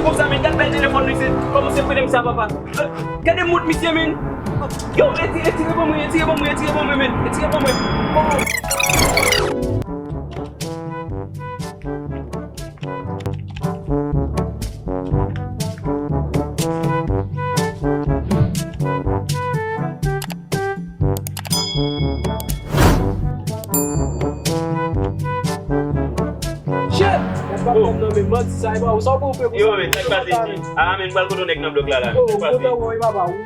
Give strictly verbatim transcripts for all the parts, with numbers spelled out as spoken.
Konsa, men, gad bèl telefòn li, se kòmanse prete m sa, papa. Gade mont misye, men. Yo, retire, retire ban mwen, retire ban mwen, retire ban mwen, men. Retire ban mwen. Oh. Shit! Gad pa pran nan men manti sa, e pa ou sa ou pou fè pou sa, men. Yo, men, sa k pase, men? Ah, men, m pral kote yon nèg nan blòk la, la. Yo, sa k pase?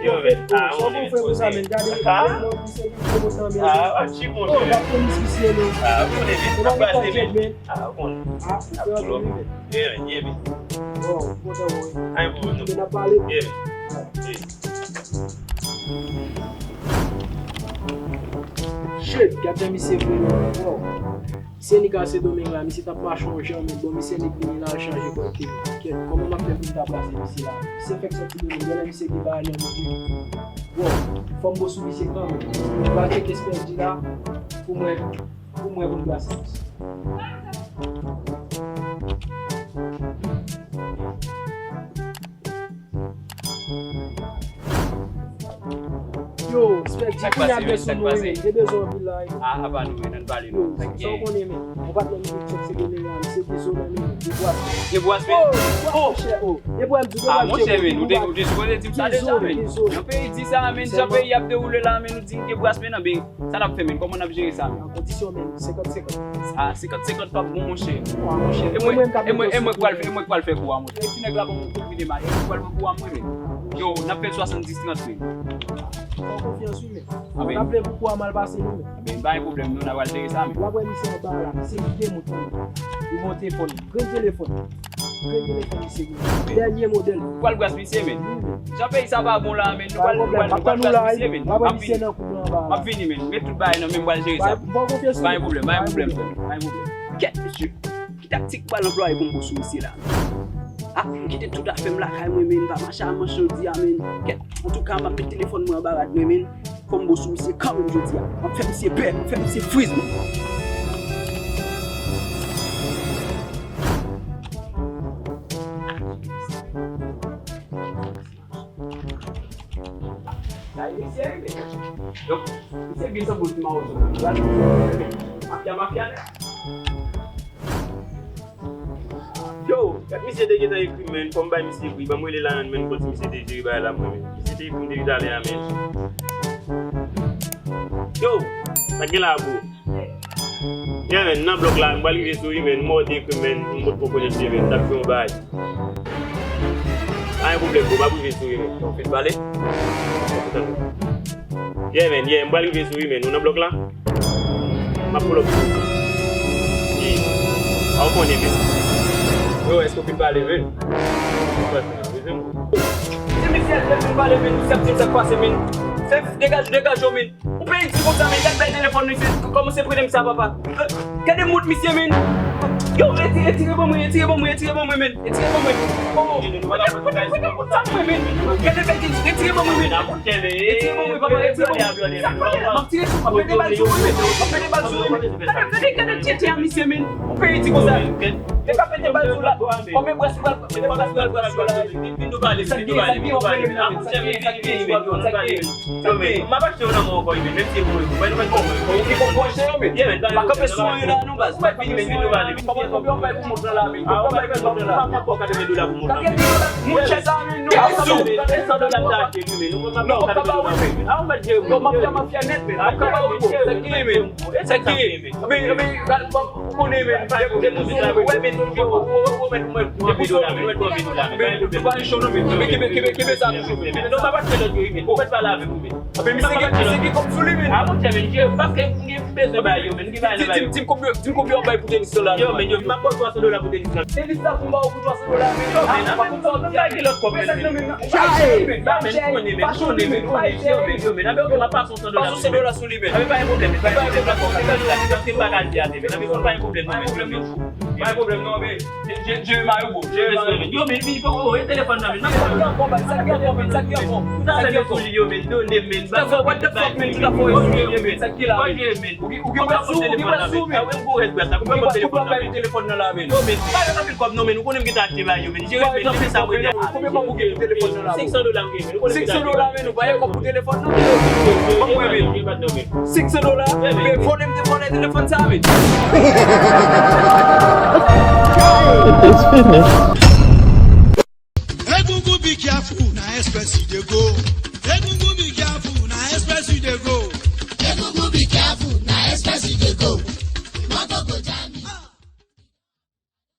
Yo, men, ah, sa ou pou fè pou sa, men? Gade, ah, men, misye ki fè pou sa, men. Ah, ah, chik, monchè. Oh, gad polis misye, men. Ah, ou konnen, men. Sa k pase, men? Ah, ou konnen. Ah, ou fè antre, men. Yeah, yeah, men. Bon, kontan, bon. Ay, bon, nou. Men n ap pale. Yeah, men. Yeah. Shit, gad jan misye vre, non. Wow. Misye nik a Sendomeng la, misye t ap mache yon jan, men bon, misye nik vini la, l chanje kote. Kèt, kòman m ap fè pou m ta brase misye la? Misye fèk sòti Domeng, genlè misye gen bagay nan men li. Wow, fò m bo sou misye kanmenm. M pral tcheke Spèdi la, pou m wè, pou m wè pou m brase misye. Yo, Spèdi, kounye a m sou nou, wi, men. Te bezwen anpil la, wi. Ah, apa nou, men, ann pale, non. Sa w konnen, men. Yon patnè m ki sot se Domeng la, misye gen zo nan men, gen bwas. Gen bwas, men? Oh, oh, monchè, oh. E pou m di, ah, monchè, men, ou te, ou te sipoze di m sa deja, men. Nan peyi di sa, men, jan peyi ap dewoule la, men, nou di gen bwas, men, nan, men, sa n ap fè, men? Kòman n ap jere sa, men? An kondisyon, men, senkant senkant. Ah, senkant senkant p ap bon, monchè. E mwen, e mwen, e mwen k pral fè, e mwen k pral fè kou a, monchè. E ti nèg la ban mwen kout pye de mayo, e mwen k pral fè kou a mwen, men. Yo, n ap fè l swasanndis trant, men. Fè w konfyans, wi, men. Mwen ap vle pou kou a mal pase, wi, men. Enben, pa gen pwoblèm, nou, n a pral jere sa, men. W ap wè misye anba la, misye kite mont, men. Li monte fò, li pran telefòn. Grenn telefòn misye gen. Dènye modèl. Ou pral bras misye, men. Jan peyi sa pa bon la, men. Nou pral, nou pral, nou pral bras misye, men. M ap vini. M ap vini, men. Met tout bagay nan men m, m pral jere sa. Pa gen pwoblèm, pa gen pwoblèm, frè m. Pa gen pwoblèm. Kèt, mesye. Ki taktik m pral anplwaye pou m bo sou misye la? Ah, m kite tout afè m lakay mwen, men. M pa mache a manch jodi a, men. Kèt. Antouka, m ap met telefòn mwen anba rad mwen, men. Fò m bo sou misye kanmenm jodi a. M ap fè misye pè, m ap fè misye friz, men. Sa e misye, men. Donk, misye vin sanble ti mawozo. Mafya, mafya nèt. Yo, gad misye te gentan ekri m, men, fò m bay misye pri. Ban m rele la, men, m konn si misye te jere bagay la pou mwen, men. Misye te ekri m depi talè a, men. Yo, sa gen la, bro? Yeah, men, nan blòk la, m pral rive sou li, men. M wè w te ekri m, men, m potko konekte, men. M t ap fè yon bagay. Pa gen pwoblèm, bro, m ap rive sou li, men. Ou fin pale? Yeah, men, yeah, m pral rive sou li, men. Ou nan blòk la? M ap pull up sou ou. Yeah. A, ou konnen, men. Yo, èske w fin pale, men? Ou pral fin pale, men. Se misye a ki fin pale, men. Misye ap di m sa k pase, men. Fè, degaj, degaj ou, men. Ou peyi di konsa, men. Gad bèl telefòn li, se kòmanse prete m sa, papa. Gade mont misye, men. Yo, retire, retire ban mwen, retire ban mwen, retire ban mwen, men. Retire ban mwen. Oh, oh. Gade, gade, gade, gade mont sa mwen, men. Gade bèl, retire ban mwen, men. Retire ban mwen, papa, retire ban mwen. Sa k pase? M ap tire sou, m ap mete bal sou ou, men. Gade, gade, gade tchètchè a misye, men. Ou peyi di konsa. Te ka pete bal sou la. Konbyen bras ou pral, konbyen bras ou pral, pral sou la? Vin nou pale, vin nou pale, vin nou pale. Sa k gen, sa k gen, sa k gen, sa k gen, sa k gen? Yo, men, m ap achte yo nan men w ankò, men, menm si e pou mwen, mwen, mwen, mwen, mwen. Ou ki konn branche yo, men. Yeah, men, pa kanpe sou yo la, non, baz. Ou pa vini, men, vin nou pale. Kòman, konbyen w bay pou mont lan la, men? Ah, ou bay pou mont lan la. Ou pa pòk ka te mil dola pou mont lan, men. Gade, mont chè sa, men, nou pa kapab. Gade san dola m ta achte, men, nou pa kapab, men. Ah, ou mèt jere, men. Non, mafya, mafya nèt, men. Ah, ou kapab, men. Sa k gen, men. Sa k gen, men. Anben, anben, gade, bon, ou konnen, men. Ou pa gen pwoblèm, ou wè, men, ou wè, men, ou wè, men, ou pa gen cho non, men. Anben, kenbe, kenbe, kenbe sa toujou, men. Non, pa pase lòt yo, men. Ou mèt pale avèk ou, men. Anben, misye gen, misye gen kòb sou li, men. Ah, monchè, men, paske m gen bezwen ba yo, men, m gen bagay nan ba yo. Di m, di m konbyen, di m konbyen w bay pou tenis lan la. Yo, men, yo, m ap ba w twa san dola pou tenis lan. Tenis la pou m ba w pou twa san dola, men. Yo, men, pa konn sa w di a, men. Yo, men, m konnen, men, m konnen, men, m konnen, yo, men, yo, men, m ap pase w san dola sou li, men. Anben, pa gen pwoblèm, men, pa gen pwoblèm, paske m pa ka di a, men, anben, pa gen pwoblèm, non, men, non, men. Pa gen pwoblèm non, men. Jere Mario, bro. Jere Mario. Yo, men, men, poko, e telefòn nan, men. Sa k gen ankò, men? Sa k gen ankò, men? Sa k gen ankò, men? Sa k gen ankò? Yo, men, donnen, men. What the fuck, men? Ki ka fò yo, men? Sa k gen la, men? Ou gen, ou gen pral sou, ou gen pral sou, men. Ou gen pral sou, men. Ou gen pral sou, men. Yo, men, pa gen anpil kòb non, men. Ou konnen m gentan achte ba yo, men. Jere, men, men, sa mwen gen. Konbyen kòb ou gen pou telefòn nan la, bro? Senk san dola m gen, men. Ou konnen m gentan achte ba yo. Senk san dola, men, ou pa gen kòb pou telefòn nan? Ban m wè, men. Senk san dola, men vòlè m te vòlè telefòn sa, men. It's finished. Egungun be careful, na express you dey go. Egungun be careful, na express you dey go.